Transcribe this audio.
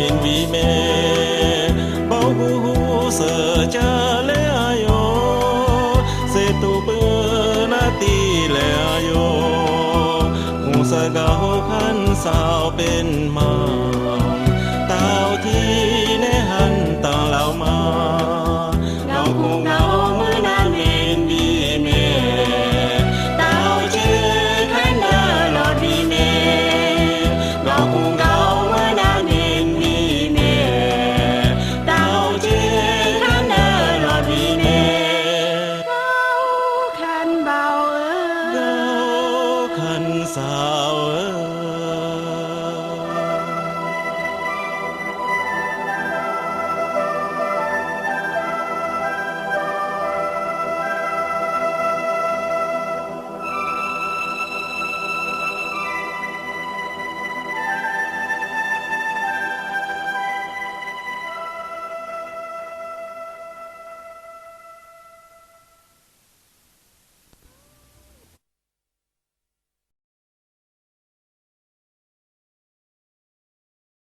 ເປັນວີເມ ເບົາກູຮູ້ເສີຈາແລອາໂຍ ເສຕູປືນາຕີແລອາໂຍ ຮູ້ເສີກາຫົກພັນສາວເປັນມາ ຕາວທີ່ແນຫັນຕາງລາວມາ ເງົາຄູເງົາເມືອນາເມນວີເມ ຕາວເຈຄັນເດີລອດວີເມ ເງົາຄູເກົ່າເມືອນາເມນວີເມ ຕາວເຈຄັນເດີລອດວີເມ ເງົາຄັນເບົາເອີ ເງົາຄັນສາວເອີ.